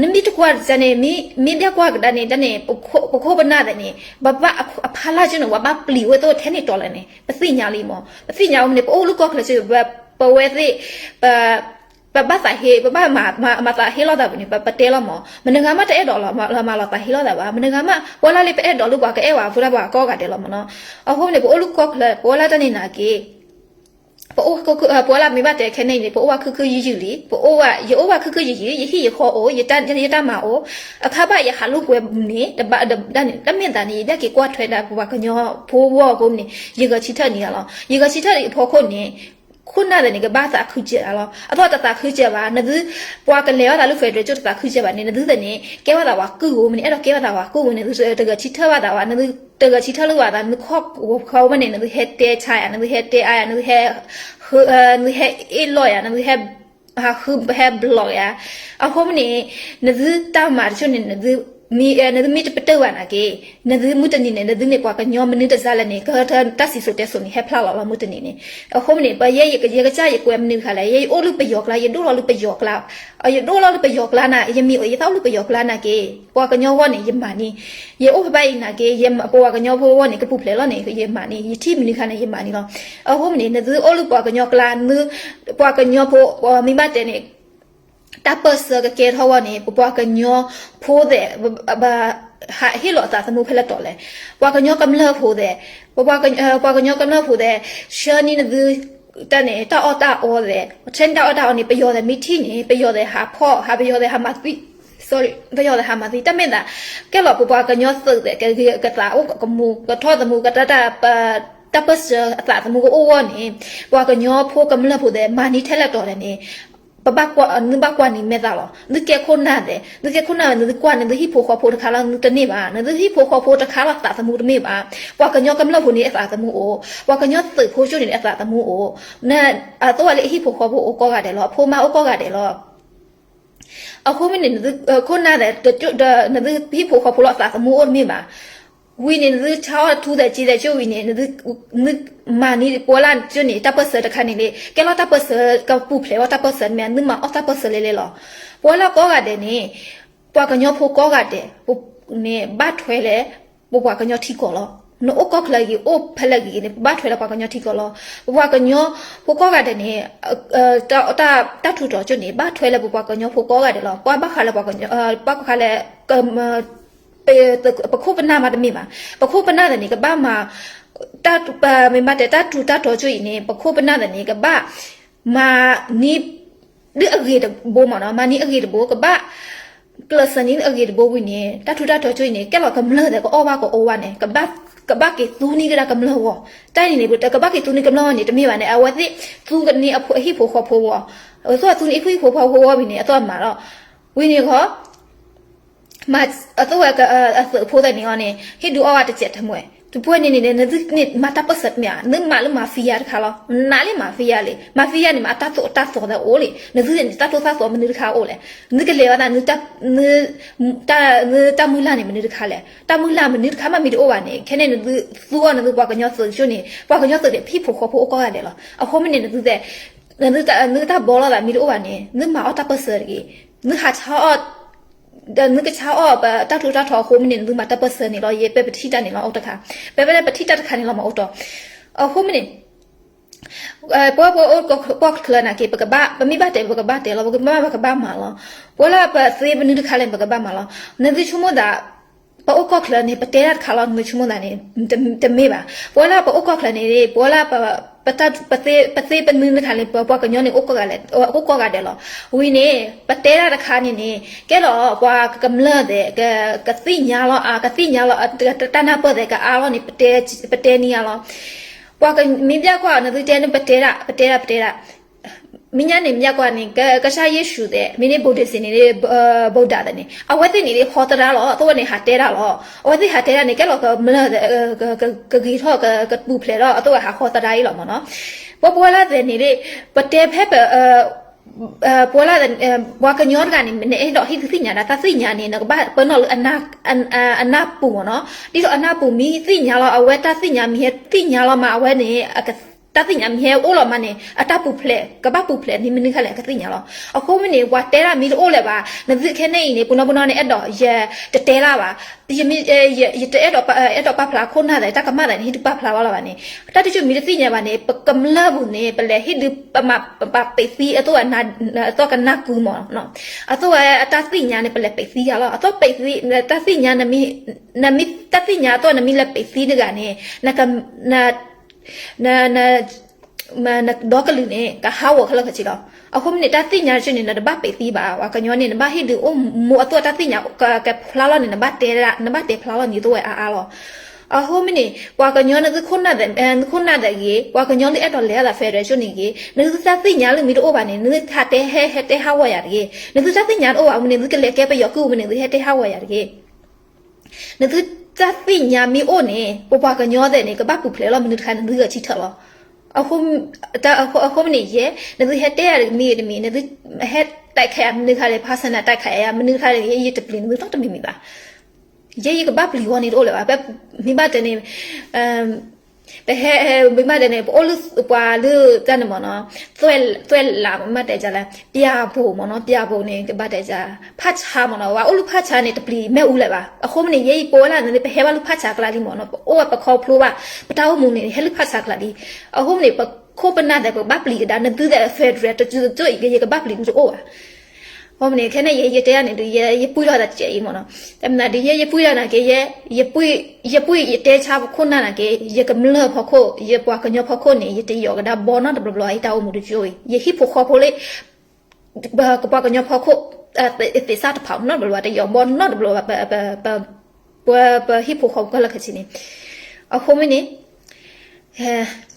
နမ့ၢ်တကွၢ်တစဲးန့ၣ် မ့- မ့ၢ်ဘၣ်ကွၢ်ကဒါန့ၣ် တၢ်န့ၣ် ပခိၣ်- ပခိၣ်ပနၢ်သ့ၣ်န့ၣ် ပဘၣ်အဖီလာ်ကၠိန့ၣ် ပှၤဘၣ်ပျံၤဝဲသိးထဲန့ၣ်တီလဲၣ်န့ၣ် ပသ့ၣ်ညါလံမ့ၢ် ပသ့ၣ်ညါအိၣ်မ့ၢ်န့ၣ် ပအိၣ်လၢကီၢ်ချၢကၠိ ပဝဲသ့ၣ် ပ- ပဘၣ်သးဟ့ ပဘၣ်မၤ မၤသးဟ့လိာ်သးပူၤန့ၣ် ပတဲလီၤမး, မနုၤဂၤမးတအဲၣ်ဒိးလီၤမၤလီၤသးဟ့လိာ်သးဘၣ်, မနုၤဂၤမး ပှၤလၢ်လၢပအဲၣ်ဒိးလၢပှၤကအဲၣ်ဝဲဖိဒၣ်ပှၤကိးဂၤဒဲးလီၤမးနီၤ. အဃိန့ၣ် ပအိၣ်လၢကီၢ်ချၢ ပဝဲလၢတၢ်န့ၣ်နာ်က့ ပအိၣ် ပဝဲလၢမ့ၢ်ဘၣ်တဲခဲန့ၣ်န့ၣ် ပအိၣ်ဝဲခုၣ်ခုၣ်ယုၢ်ယုၢ်လံ, ပအိၣ်ဝဲ ယအိၣ်ဝဲခုၣ်ခုၣ်ယုၢ်ယုၢ် ယဟံၣ်ယဃီအိၣ် ယတၢ်မၤအိၣ်, အခါဘၣ်ယဟးလိာ်ကွဲန့ၣ် တဘၣ်ဒၣ်န့ၣ် တၢ်မ့ၢ်သးန့ၣ် ယဘၣ်က့ၤကွၢ်ထွဲဒၣ်ပပှၤကညီဖိအဂီၢ်အဃိန့ၣ် ယဂဲၤဆၢထၢၣ်န့ၣ်လီၤ. ယဂဲၤဆၢထၢၣ်အဖီခိၣ်န့ၣ် ခိၣ်နၢ်သ့ၣ်န့ၣ် ကဘၣ်သးခုစၢၤလီၤ. အသီတသးခုစၢၤဘၣ်, နသု ပှၤကလဲၤဘၣ်သးလၢ federal ကၠိတသးခုစၢၤဘၣ်န့ၣ် နသုသ့ၣ်န့ၣ် ကဲဘၣ်သးပှၤကုၢ်ဧိၤမ့ၢ်န့ၣ် အဲၣ်ဒိးကဲဘၣ်သးပှၤကုၢ်ဧိၤန့ၣ် နသုတဂဲၤဆၢထၢၣ်ဘၣ်သးဘၣ်, နသုတဂဲၤဆၢထၢၣ်လၢၤဘၣ်သး နသုခီၣ်ဝဲန့ၣ် နသုဟဲတဲဆါယၤ နသုဟဲတဲအါယၤ နသုဟဲ နသုဟဲအ့ၣ်လိာ်ယၤ နသုဟဲ ဟးဃုဟဲ block ယၤ, အဃိမ့ၢ်န့ၣ် နသုတၢ်မၤတစိၢ်န့ၣ် နသု နသုမ့ၢ်တပတုာ်ဘၣ်နာ်က့ နသုမုၢ်တနံၤန့ၣ် နသုန့ၣ်ပှၤကညီမနုၤတစၢ်လဲၣ်န့ၣ် ကတၢ်စံၣ်စိၤတဲစိၤန့ၣ် ဟဲဖျါလီၤလီၤမုၢ်တနံၤန့ၣ်. အဃိမ့ၢ်န့ၣ် ပယဲယကစၢ်ယကွဲမနုၤတခါလဲၣ်, ယအိၣ်လၢပယီၤကျါ ယဒိၣ်လီၤလၢပယီၤကျါ ယဒိၣ်လီၤလၢပယီၤကျါန့ၣ် ယမ့ၢ်အိၣ်ယသးအိၣ်လၢပယီၤကျါနာ်က့ ပှၤကညီဂီၢ်န့ၣ် ယမၤန့ၢ်, ယအိၣ်ဖဲဘၣ်အံၤနာ်က့ ပပှၤကညီဖိဂီၢ်န့ၣ် ကပူၤဖျဲးလီၤန့ၣ် ယမၤန့ၢ်, ယထံၣ်မနုၤခါန့ၣ် ယမၤန့ၢ်လီၤ. အဃိမ့ၢ်န့ၣ် နသုအိၣ်လၢပှၤကညီကျါ ပှၤကညီဖိ မ့ၢ်ဘၣ်တဲန့ၣ် တၢ်ပၢၢ်ဆၢကကဲထီၣ်ဝဲန့ၣ် ပပှၤကညီဖိသ့ၣ် ဟးဟ့ၣ်လီၤအသးသမူဖဲလဲၣ်တီၤလဲၣ်, ပှၤကညီကမျၢၢ်ဖိသ့ၣ် ပှၤကညီကမျၢၢ်ဖိသ့ၣ် ဆှၢန့ၢ်နသု တၢ်န့ၣ် တၢ်အီၣ်တၢ်အီသ့ၣ် ဆှၢန့ၢ်တၢ်အီၣ်တၢ်အီန့ၣ် ပယီၤသ့ၣ်မ့ၢ်ထံၣ်န့ၣ် ပယီၤသ့ၣ်ဟးဖီၣ် ဟးပယီၤသ့ၣ်ဟးမၤသံ ပယီၤသ့ၣ်ဟးမၤသံ တၢ်မ့ၢ်သး ကဲလီၤပပှၤကညီသုးသ့ၣ် ကဂ့ၤကသးအိၣ်ကမူၤကထီၣ်သမူ ကတၢ်တၢ် တၢ်ပၢၢ်ဆၢအသးသမူကအိၣ်ဝဲန့ၣ် ပှၤကညီဖိကမျၢၢ်ဖိသ့ၣ် မၤန့ၢ်ထဲလဲၣ်တီၤလဲၣ်န့ၣ် ပဘၣ်ကွၢ် နဘၣ်ကွၢ်န့ၢ်မဲာ်သးလီၤ. သုကဲခိၣ်နၢ်သ့ၣ် သုကဲခိၣ်နၢ် နသုကွၢ်န့ၢ်သုဟံၣ်ဖိဃီဖိတခါလီၤ နတန့ၢ်ဘၣ်. နသုဟံၣ်ဖိဃီဖိတခါလီၤသးသမူတမ့ၢ်ဘၣ်. ပှၤကညီကမျၢၢ်ဖိန့ၣ်အသးသမူအိၣ်, ပှၤကညီသုးဖိကၠိန့ၣ်အသးသမူအိၣ်, အသိးဝဲလၢအဟံၣ်ဖိဃီဖိအိၣ်ကိးဂၤဒဲးလီၤ. အဖိမါအိၣ်ကိးဂၤဒဲးလီၤ. အဃိမ့ၢ်န့ၣ် နသုခိၣ်နၢ်သ့ၣ် နသုဟံၣ်ဖိဃီဖိလီၤအသးသမူအိၣ်တမ့ၢ်ဘၣ်. ဝံၤန့ၣ် နသုဆါအီၣ်ထူသဲးက့သဲးကၠိဝံၤန့ၣ် နသုမၤန့ၢ်ပှၤလၢကၠိန့ၣ် တၢ်ပၢၢ်ဆၢတခါန့ၣ်လံ ကဲလီၤတၢ်ပၢၢ်ဆၢကပူၤဖျဲးဝဲတၢ်ပၢၢ်ဆၢတမ့ၢ် နသုမၤအီၣ်တၢ်ပၢၢ်ဆၢလဲၣ်လဲၣ်လီၤ. ပှၤလၢကိးဂၤဒဲးန့ၣ် ပှၤကညီဖိကိးဂၤဒဲး န့ၣ် ဘၣ်ထွဲလဲၣ် ပပှၤကညီထံကီၢ်လီၤ. နအိၣ်ကီၢ်ချၢဂ့ၤ အိၣ်ဖဲလဲၣ်ဂ့ၤန့ၣ် ပဘၣ်ထွဲလၢပှၤကညီထံကီၢ်လီၤ. ပပှၤကညီဖိကိးဂၤဒဲးန့ၣ် တၢ်ထူးတီၤကၠိန့ၣ် ဘၣ်ထွဲလၢပပှၤကညီဖိကိးဂၤဒဲးလီၤ. ပှၤဘၣ်ဃးလၢပှၤကညီ ဘၣ်ဃးလၢ ပခိၣ်ပနၢ်မးတမ့ၢ်ဘၣ်. ပခိၣ်ပနၢ်သ့ၣ်န့ၣ် ကဘၣ်မၤ တၢ် မ့ၢ်ဘၣ်တဲတၢ်ထူးတၢ်တီၤကၠိအံၤန့ၣ် ပခိၣ်ပနၢ်သ့ၣ်န့ၣ် ကဘၣ်မၤန့ၢ် ဒ်အဂ့ၤတဘိမးနီၤ မၤန့ၢ်အဂ့ၤတဘိ ကဘၣ်ကျၢၢ်စၢၤန့ၢ်အဂ့ၤတဘိဝံၤန့ၣ် တၢ်ထူးတၢ်တီၤကၠိအံၤန့ၣ် ကဲလီၤကမျၢၢ်သ့ၣ် ကအီၣ်ဘၣ်ကအီဘၣ်န့ၣ် ကဘၣ်က့ၤသူန့ၢ်ကဒါကမျၢၢ်ဂီၢ်. တၢ်အံၤန့ၣ် ကဘၣ်က့ၤသူန့ၢ်ကမျၢၢ်ဂီၢ်န့ၣ် တမ့ၢ်ဘၣ်န့ၣ် အဝဲသ့ၣ်သူကန့ၢ်အဟံၣ်ဖိဃီဖိဂီၢ်, အသိးသူန့ၢ်ဟံၣ်ဖိဃီဖိဂီၢ်ဝံၤန့ၣ် အသိးမၤလီၤ. ဝံၤန့ၣ်ဃီ အသိးဝဲ အသုးဖိသ့ၣ်န့ၣ်အီၤန့ၣ် ဟ့ၣ်ဒုးအီၣ်ဝဲတစဲးတမှဲၤ တပှဲၤန့ၣ်န့ၣ် နသုန့ၣ်မၤတၢ်ပၢၢ်ဆၢတမ့ၢ်ဧါ, နမၤလၢ mafia တခါလီၤ. နးလၢ mafia လံ mafia န့ၣ် မၤတၢ်သိၣ်တၢ်သီသ့ၣ်အိၣ်လံ. နသုန့ၣ် တၢ်သိၣ်တၢ်သီမနုၤတခါအိၣ်လဲၣ်. နသုကလဲၤဝဲဒၣ် တၢ်မုၢ်လၢ်န့ၣ် မနုၤတခါလဲၣ်. တၢ်မုၢ်လၢ်မနုၤတခါမးမ့ၢ်တအိၣ်ဘၣ်န့ၣ် ခဲန့ၣ်နသုသူအီၤနသုပှၤကညီသုးကၠိန့ၣ် ပှၤကညီသုးဒီးဟံၣ်ဖိဃီဖိအိၣ်ကိးဂၤဒဲးလီၤ. အဃိမ့ၢ်န့ၣ် နသုသ့ၣ် နသုတၢ်ဘီလိာ်သးမ့ၢ်တအိၣ်ဘၣ်န့ၣ် နသုမၤအီၣ်တၢ်ပၢၢ်ဆၢတဂ့ၤ. နသုဟးဆါအီၣ် ဒီးနသုကဆါအီၣ်ပတၢ်ထူးတၢ်တီၤအဃိမ့ၢ်န့ၣ် နသုမၤတၢ်ပၢၢ်ဆၢန့ၣ်လီၤ. ယဲ ပဲပထံၣ်တၢ်န့ၣ်လီၤ အိၣ်တခါ, ပဲပထံၣ်တၢ်တခါန့ၣ်လီၤမး အိၣ်တီၤ. အဃိမ့ၢ်န့ၣ် ပဝဲပအိၣ်ကီၢ်ချၢနာ်က့ ပကဘၣ် ပမ့ၢ်ဘၣ်တဲ ပကဘၣ်တဲလီၤ, ပကဘၣ် ပကဘၣ်မၤလီၤ. ပဝဲလၢပသ့မနုၤတခါလဲၣ် ပကဘၣ်မၤလီၤ. နသုဆိကမိၣ်သး ပအိၣ်ကီၢ်ချၢန့ၣ် ပတဲတၢ်တခါလီၤ နသုဆိကမိၣ်သးန့ၣ် တမ့ၢ်ဘၣ်. ပဝဲလၢပအိၣ်ကီၢ်ချၢန့ၣ် ပဝဲလၢ ပသ့ပနုၤတခါန့ၣ် ပပှၤကညီန့ၣ် အိၣ်ကိးဂၤဒဲးလီၤ. ဝံၤန့ၣ် ပတဲတၢ်တခါန့ၣ်န့ၣ် ကဲလီၤပှၤကမျၢၢ်သ့ၣ် ကသ့ၣ်ညါလီၤ အကသ့ၣ်ညါလီၤ တၢ်နၢ်ပၢၢ်သ့ၣ်ကအါလီၤန့ၣ် ပတဲန့ၢ်အါလီၤ. ပှၤကမ့ၢ်ဘၣ်ကွၢ် နသုတဲန့ၣ် ပတဲဒၣ် ပတဲဒၣ် ပတဲဒၣ် မ့ၢ်ညါန့ၣ် မ့ၢ်ကွၢ်န့ၣ် ကစၢ်ယ့ၣ်ၡူးသ့ၣ် မ့ၢ်န့ၣ် Buddhist န့ၣ် Buddha သ့ၣ်န့ၣ် အဝဲသ့ၣ်န့ၣ် ဟီသရၣ်လီၤ အသိးဝဲန့ၣ် ဟးတဲဒၣ်လီၤ. အဝဲသ့ၣ်ဟးတဲဒၣ်န့ၣ် ကဲလီၤကမျၢၢ် ကဂ့ၤထီၣ် ကပူၤဖျဲးဒီး အသိးဝဲဟးဟီသရၣ်အံၤလီၤမးနီၤ. ပပဝဲလၢသ့ၣ်န့ၣ် ပတဲဖဲပ ပဝဲလၢ ပှၤကညီတဂၤန့ၣ် နအဲၣ်ဒိးဟ့ၣ်သုသ့ၣ်ညါဒၣ် တၢ်သ့ၣ်ညါန့ၣ် နကဘၣ်ပၢနုာ်လၢ အနၢ်ပူၤမးနီၤ. ဒ်သိးအနၢ်ပူၤမ့ၢ်သ့ၣ်ညါလီၤ အဝဲတၢ်သ့ၣ်ညါ မ့ၢ်ဟဲသ့ၣ်ညါလီၤမး အဝဲန့ၣ် အက တၢ်သ့ၣ်ညါမ့ၢ်ဟဲအိၣ်လီၤမးန့ၣ် အတၢ်ပူၤဖျဲး ကဘၣ်ပူၤဖျဲးန့ၣ် မနုၤခါလဲၣ် ကသ့ၣ်ညါလီၤ. အဃိမ့ၢ်န့ၣ် ပှၤတဲဒၣ်မ့ၢ်တအိၣ်လၢၤဘၣ်, နသုခဲန့ၣ်အံၤန့ၣ် ပူနီပူနီန့ၣ် အဲၣ်ဒိးယတတဲလၢၤဘၣ်. ယမ့ၢ် ယတအဲၣ်ဒိး အဲၣ်ဒိးပာ်ဖျါခိၣ်နၢ်သး တၢ်ကမၣ်သးန့ၣ် ဟ့ၣ်ဒုးပာ်ဖျါဘၣ်လီၤဘၣ်န့ၣ်, တၢ်တကၠိၢ်မ့ၢ်တသ့ၣ်ညါဘၣ်န့ၣ် ပကမျၢၢ်ပူၤန့ၣ် ပလဲၤဟ့ၣ်ဒုး ပမၤပပာ်ပ့းသံအသိး အသိးကနၢ်ကူမး, အသိးဝဲအတၢ်သ့ၣ်ညါန့ၣ် ပလဲၤပ့းသံယၤလီၤ. အသိးပ့းသံ တၢ်သ့ၣ်ညါ နမ့ၢ် တၢ်သ့ၣ်ညါအသိး နမ့ၢ်လဲၤပ့းသံတဂၤန့ၣ် နဒီကလုာ်န့ၣ် ကဟးဂီၤခဲလၢာ်ခဲဆ့လီၤ. အဃိမ့ၢ်န့ၣ် တၢ်သ့ၣ်ညါတကၠိၢ်န့ၣ် နတဘၣ်ပ့းသံဘၣ်. ပှၤကညီန့ၣ် နဘၣ်ဟ့ၣ်ဒုးအိၣ်မူအသိး တၢ်သ့ၣ်ညါကဖျါလီၤန့ၣ် နဘၣ်တဲ နဘၣ်တဲဖျါလီၤန့ၣ် သိးဝဲအါအါလီၤ. အဃိမ့ၢ်န့ၣ် ပှၤကညီနသုခိၣ်နၢ်သး နခိၣ်နၢ်သးဂ့ၤ, ပှၤကညီလၢအဲၣ်ဒိးလဲၤအသး federal ကၠိၢ်န့ၣ်ဂ့ၤ, နသုတၢ်သ့ၣ်ညါလၢမ့ၢ်တအိၣ်ဘၣ်န့ၣ် နဟးတဲဟဲ ဟဲတဲဟးဂီၤယၤတဂ့ၤ. နသုတၢ်သ့ၣ်ညါတအိၣ်ဘၣ်မ့ၢ်န့ၣ် သုကလဲၤကဲပယီၤကုၢ်မ့ၢ်န့ၣ် သုဟဲတဲဟးဂီၤယၤတဂ့ၤ. နသုတၢ်သ့ၣ်ညါမ့ၢ်အိၣ်န့ၣ် ပပှၤကညီသ့ၣ်န့ၣ် ကဘၣ်ပူၤဖျဲးလီၤ မနုၤတခါ နသုဂဲၤဆၢထၢၣ်လီၤ. အဃိမ့ၢ်န့ၣ် ယဲ နသုဟဲတဲယၤတမံၤတမံၤ နသုဟဲတဲခးယၤမနုၤတခါလဲၣ် personal တဲခးယၤ မနုၤတခါလဲၣ် ယဲယတပျံၤနသုနီတမံၤမံၤဘၣ်. ယဲယကဘၣ်ပျံၤဝဲန့ၣ်တအိၣ်လၢၤဘၣ်. မ့ၢ်ဘၣ်တဲန့ၣ် ပဟဲ မ့ၢ်ဘၣ်တဲန့ၣ် ပအိၣ်လၢပှၤလၢတၢ်န့ၣ်မ့ၢ်နီၤ သွဲၣ်လး မ့ၢ်ဘၣ်တဲဒ်လဲၣ် ပျၢ်ဘိမ့ၢ်နီၤ ပျၢ်ဘိန့ၣ် ကဘၣ်တဲဒ် ဖးဆါမ့ၢ်နီၤ ပှၤအိၣ်လၢဖးဆါန့ၣ် တပျံၤမ့ၣ်အူလၢၤဘၣ်. အဃိမ့ၢ်န့ၣ် ယဲယပိဝဲလၢန့ၣ် ပဟဲဘၣ်လၢဖးဆါကျါလံမ့ၢ်နီၤ ပအိၣ်ဝဲပခီဖျိဘၣ် ပတၢ်အိၣ်မူန့ၣ် ဟဲလၢဖးဆါကျါလံ. အဃိမ့ၢ်န့ၣ် ပခိၣ်ပနၢ်သ့ၣ် ပကဘၣ်ပျံၤကဒါ နသုသ့ၣ် federal တကၠိၢ်အံၤ ယကဘၣ်ပျံၤန့ၣ်တအိၣ်ဘၣ်. အဃိမ့ၢ်န့ၣ် ခဲန့ၣ် ယဲယတဲဒၣ်န့ၣ်ဒုး ယဲယပှံၢ်ထီၣ်သးတကဲးအံၤမ့ၢ်နီၤ တမနုၤဒုး ယဲယပှံၢ်ထီၣ်နာ်က့ ယ ယပှံၢ် ယပှံၢ်ယတဲဆါပခိၣ်နၢ်နာ်က့ ယကမျၢၢ်ဖီခိၣ် ယပှၤကညီဖီခိၣ်န့ၣ် ယတယီၤကဒါဘီနီတဘျီဘျီ ယတၢ်အိၣ်မူတကၠိၢ်အံၤ ယဟံၣ်ဖိဃီဖိလၢ ကပှၤကညီဖီခိၣ် သ့ၣ်စၢ်တဖၣ်နီတဘျီဘျီ တယီၤဘီနီတဘျီဘျီ ပ ပဟံၣ်ဖိဃီဖိခဲလၢာ်ခဲဆ့န့ၣ်. အဃိမ့ၢ်န့ၣ်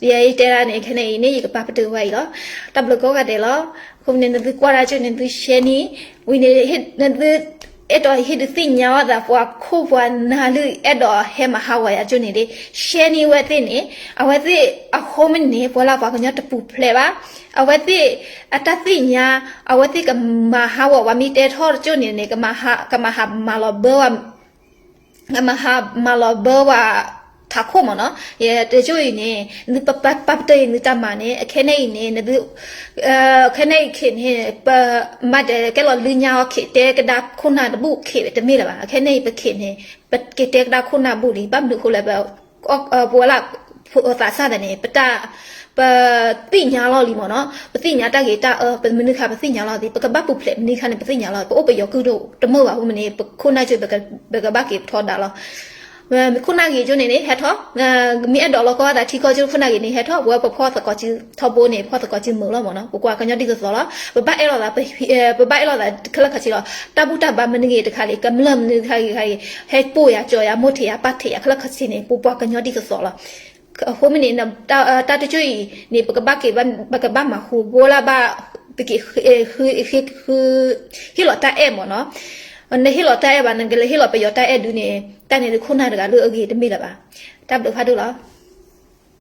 ယဲယတဲဒၣ်န့ၣ် ခဲန့ၣ်အံၤန့ၣ် ယကပာ်ပတုာ်ဝဲအံၤလီၤ. တၢ်ဘျုးကိးဂၤဒဲးလီၤ. အဃိမ့ၢ်န့ၣ် နသုကွၢ်တၢ်ကၠိၢ်န့ၣ် နသု share န့ၣ် ဝံၤန့ၣ် နသုအဲၣ်ဒိးဟ့ၣ်ဒုးသ့ၣ်ညါအီၤသး ပှၤခိၣ်ပှၤနၢ်လၢအဲၣ်ဒိးဟဲမၤဟးဂီၤယၤကၠိၢ်န့ၣ်ဒၣ် share န့ၢ်ဝဲသ့ၣ်န့ၣ် အဝဲသ့ၣ်အဃိမ့ၢ်န့ၣ် ပှၤလၢပှၤကညီတပူၤဖျဲးဘၣ်. အဝဲသ့ၣ်အတၢ်သ့ၣ်ညါ အဝဲသ့ၣ်ကမၤဟးဂီၤဝဲ မ့ၢ်တဲထီၣ်ကၠိၢ်န့ၣ်န့ၣ် ကမၤဟးမၤလီၤဘၢဝဲ မၤဟးမၤလီၤဘၢဝဲထးခိၣ်မ့ၢ်နီၤ. ယတကၠိၢ်အံၤန့ၣ် နသုပာ်ပတုာ်အံၤ နသုတၢ်မၤန့ၣ် အခဲန့ၣ်အံၤန့ၣ် နသု ခဲန့ၣ်အံၤခဲန့ၣ် ပမၤတဲကဲလီၤလၢညါအီၤ ခဲတဲကဒါခိၣ်နၢ်တဘူၣ်ခဲတမ့ၢ်လၢၤဘၣ်. အခဲန့ၣ်အံၤပခဲန့ၣ် ပကတဲကဒါခိၣ်နၢ်ဘူၣ်လံ ဘၣ်မနုၤအဃိလဲၣ် ပဝဲလၢ သးစၢ်သးန့ၣ် ပတၢ် ပသ့ၣ်ညါလီၤလံမ့ၢ်နီၤ. ပသ့ၣ်ညါတၢ်ဂ့ၤတၢ်အၢ ပမနုၤခါပသ့ၣ်ညါလီၤသ့ ပကဘၣ်ပူၤဖျဲးမနုၤခါန့ၣ် ပသ့ၣ်ညါလီၤ. ပအိၣ်ပယီၤကုၢ်တမုာ်ဘၣ်အဃိမ့ၢ်န့ၣ် ပခိၣ်နၢ်ကၠိၢ် ပကဘၣ်က့ၤပထီဒါလီၤ. ခိၣ်နၢ်ဂ့ၤကၠိၢ်န့ၣ်န့ၣ် ဟဲထီၣ် မ့ၢ်အဲၣ်ဒိးလီၤကီသးထံကီၢ်ကၠိၢ် ခိၣ်နၢ်ဂ့ၤန့ၣ် ဟဲထီၣ် ပဝဲပဖီၣ်သကိးစုထီဘိန့ၣ် ပဖီၣ်သကိးစုမုာ်လီၤမ့ၢ်နီၤ. ပကွၢ်ကညီဒ်သိးသိးလီၤ. ပဘၣ်အဲၣ်လိာ်သး ပဘၣ်အဲၣ်လိာ်သးခဲလၢာ်ခဲဆ့လီၤ. တၢ်ဘူၣ်တၢ်ဘါမနုၤဂ့ၤတခါလံ ကမျၢၢ်မနုၤတခါဂ့ၤခါဂ့ၤ ဟဲပိၢ်ယၤကၠီယၤ မိၢ်ထံးယၤပၢ်ထံးယၤခဲလၢာ်ခဲဆ့န့ၣ် ပပှၤကညီဒ်သိးသိးလီၤ. အဃိမ့ၢ်န့ၣ် တၢ်တကၠိၢ်အံၤန့ၣ် ပကဘၣ်က့ၤ ပကဘၣ်မၤဟူး ပဝဲလၢဘၣ် ပက့ၤ ဟ့ၣ်လီၤတၢ်အဲၣ်မ့ၢ်နီၤ. နဟ့ၣ်လီၤတၢ်အဲၣ်ဘၣ် နကလဲၤဟ့ၣ်လီၤပယီၤတၢ်အဲၣ်ဒုးန့ၣ် တၢ်န့ၣ်ဒုးခိၣ်နၢ်တဂၤလၢအဂ့ၤတမ့ၢ်လၢၤဘၣ်. တၢ်ဘျုးဖးဒိၣ်လီၤ.